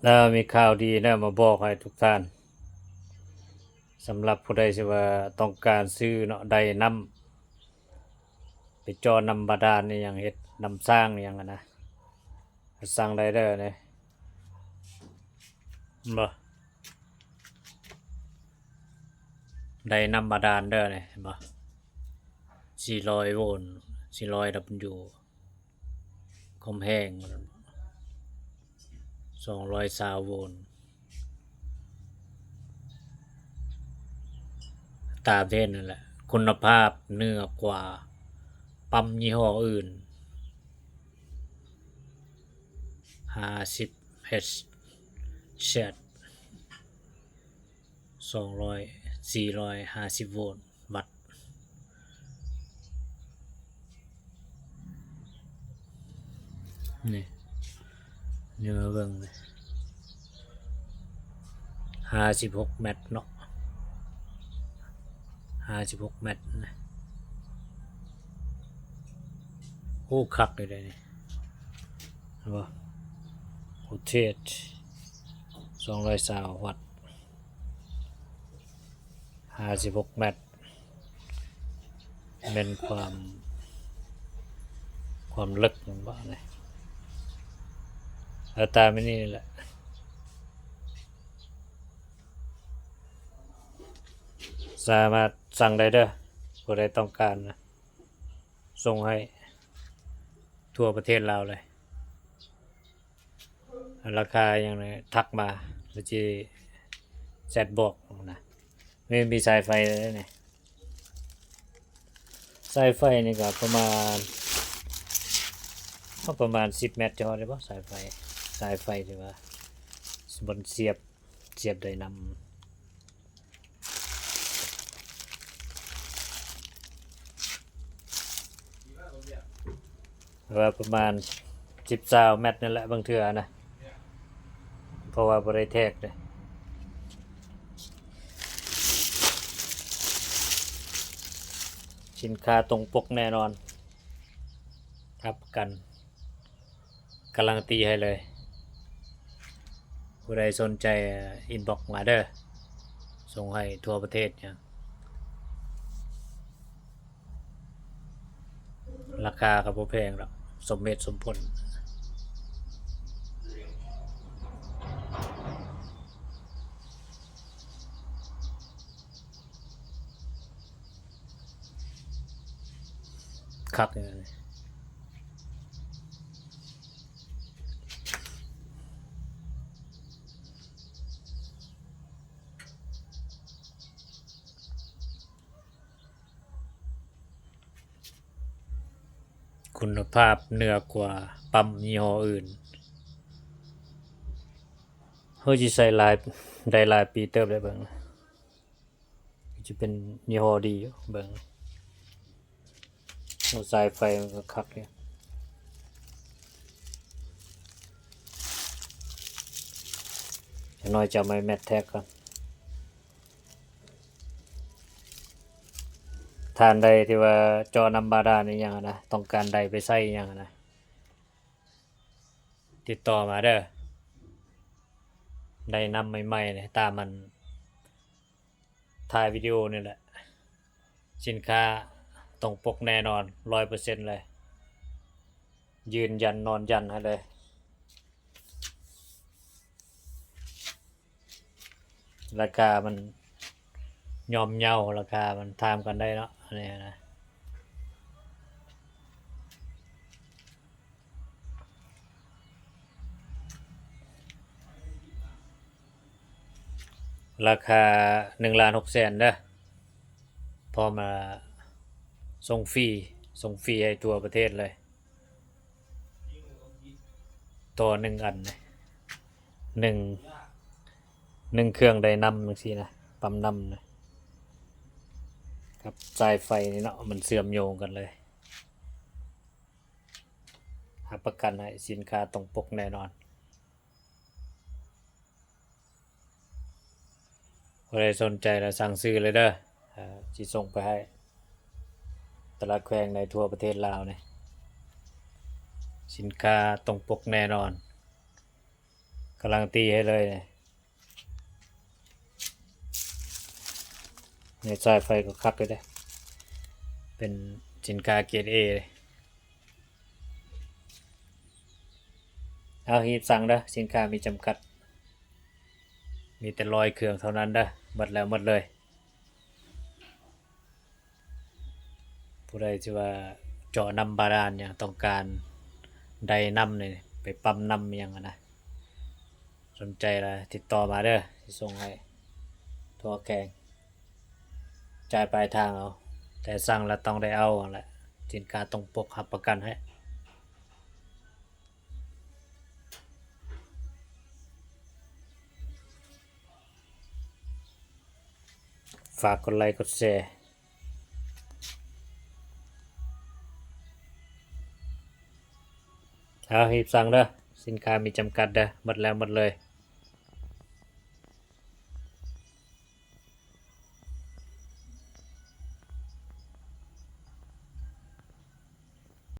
ເອີ ມີຂ່າວດີແນວມາບອກໃຫ້ທຸກທ່ານ. ສຳລັບຜູ້ໃດທີ່ວ່າຕ້ອງການຊື້ເນາະ ໄດນ້ຳ ໄປເຈາະນ້ຳບາດານອີ່ຫຍັງ ເຮັດນ້ຳສ້າງອີ່ຫຍັງຫັ້ນນະ ສັ່ງໄດ້ເດີນີ້ ເຫັນບໍ່? ໄດ້ນ້ຳບາດານເດີນີ້ ເຫັນບໍ່? ສີ່ຮ້ອຍໂວນ ສີ່ຮ້ອຍ W ຄວາມແຮງ ສອງຮ້ອຍຊາວໂວນ ຕາມເທຣນນັ້ນແຫຼະ ຄຸນນະພາບເໜືອກວ່າປ້ຳຍີ່ຫໍ້ອື່ນ ຫ້າສິບ H Z ສອງຮ້ອຍ ສີ່ຮ້ອຍຫ້າສິບໂວນ ວັດ ນີ້ ນີ້ມາເບິ່ງນີ້ ຫ້າສິບຫົກແມັດເນາະ ຫ້າສິບຫົກແມັດນະ ໂອ້ ຄັກຢູ່ເດນີ້ ເຫັນບໍ່? ໂວນເທຈ ສອງຮ້ອຍຊາວວັດ ຫ້າສິບຫົກແມັດ ແມ່ນຄວາມ ຄວາມເລິກແມ່ນບໍ່ນີ້? ເອົາຕາມນີ້ແຫຼະ ສາມາດສັ່ງໄດ້ເດີ ຜູ້ໃດຕ້ອງການນະ ສົ່ງໃຫ້ທົ່ວປະເທດລາວເລີຍ. ລາຄາຫຍັງນີ້ ທັກມາ ແລ້ວຊິແຊັດບອກນະ. ມີ ມີສາຍໄຟເດ້ນີ້ ສາຍໄຟນີ້ກໍປະມານ ປະມານສິບແມັດ ຈະຮອດໄດ້ບໍ່? ສາຍໄຟ ສາຍໄຟທີ່ວ່າບ່ອນສຽບ ສຽບໄດ້ນຳ ວ່າປະມານສິບ ຊາວແມັດນີ້ແຫຼະ ບາງເທື່ອນະ ເພາະວ່າບໍ່ໄດ້ແທກເດ້. ສິນຄ້າຕົງປົກແນ່ນອນ ຮັບປະກັນ ກາຣັນຕີໃຫ້ເລີຍ. ຜູ້ໃດສົນໃຈ ອິນບັອກມາເດີ ສົ່ງໃຫ້ທົ່ວປະເທດຫຍັງ. ລາຄາກໍບໍ່ແພງດອກ ສົມເຫດສົມຜົນ. ຄັກແນວນີ້ ຄຸນນະພາບເໜືອກວ່າປ້ຳຍີ່ຫໍ້ອື່ນ. ເຮົາຊິໃຊ້ຫຼາຍ ໄດ້ຫຼາຍປີເຕີບແລ້ວເບິ່ງ. ຈະເປັນຍີ່ຫໍ້ດີຢູ່ ເບິ່ງ ໂອ້ ສາຍໄຟມັນກໍຄັກເດ. ຢ່າງໜ້ອຍຈະເອົາໄມ້ແມັດແທກກ່ອນ. ທ່ານໃດທີ່ວ່າເຈາະນ້ຳບາດານອີ່ຫຍັງຫັ້ນນະ ຕ້ອງການໃດໄປໃຊ້ອີ່ຫຍັງຫັ້ນນະ ຕິດຕໍ່ມາເດີ. ໄດ້ນ້ຳໃໝ່ໆ ຕາມມັນ ທ້າຍວິດີໂອນີ້ແຫຼະ. ສິນຄ້າຕົງປົກແນ່ນອນ ຮ້ອຍເປີເຊັນເລີຍ ຢືນຢັນນອນຢັນໃຫ້ເລີຍ. ລາຄາມັນຍ່ອມເຍົາ ລາຄາມັນຖາມກັນໄດ້ເນາະ ອັນນີ້ນະ. ລາຄາໜຶ່ງລ້ານຫົກແສນເດີ ພ້ອມ ອາ ສົ່ງຟຣີ ສົ່ງຟຣີໃຫ້ທົ່ວປະເທດເລີຍ ຕໍ່ໜຶ່ງອັນ ໜຶ່ງ ໜຶ່ງເຄື່ອງໄດ້ນ້ຳຈັ່ງຊີ້ນະ ປ້ຳນ້ຳນະ ກັບສາຍໄຟນີ້ເນາະ ມັນເຊື່ອມໂຍງກັນເລີຍ. ຮັບປະກັນໃຫ້ສິນຄ້າຕົງປົກແນ່ນອນ. ຜູ້ໃດສົນໃຈລະສັ່ງຊື້ເລີຍເດີ ຊິສົ່ງໄປໃຫ້ແຕ່ລະແຂວງໃນທົ່ວປະເທດລາວນີ້. ສິນຄ້າຕົງປົກແນ່ນອນ ກ າລັນຕີໃຫ້ເລີຍ. ໃນສາຍໄຟກໍຄັກຢູ່ເດ້ ເປັນສິນຄ້າເກຣດເອເດ້. ເອົາ ຮີບສັ່ງເດີ ສິນຄ້າມີຈຳກັດ ມີແຕ່ຮ້ອຍເຄື່ອງເທົ່ານັ້ນເດີ ໝົດແລ້ວໝົດເລີຍ. ຜູ້ໃດທີ່ວ່າເຈາະນ້ຳບາດານຫຍັງ ຕ້ອງການໄດນ້ຳນີ້ ໄປປ້ຳນ້ຳຫຍັງຫັ້ນນະ ສົນໃຈລະຕິດຕໍ່ມາເດີ ຊິສົ່ງໃຫ້ທົ່ວແຂວງ ຈ່າຍປາຍທາງເອົາ ແຕ່ສັ່ງລະຕ້ອງໄດ້ເອົາຫັ້ນແຫຼະ ສິນຄ້າຕົງປົກ ຮັບປະກັນໃຫ້. ຝາກກົດໄລກົດແຊ. ເອົາ ຮີບສັ່ງເດີ ສິນຄ້າມີຈຳກັດເດີ ໝົດແລ້ວໝົດເລີຍ.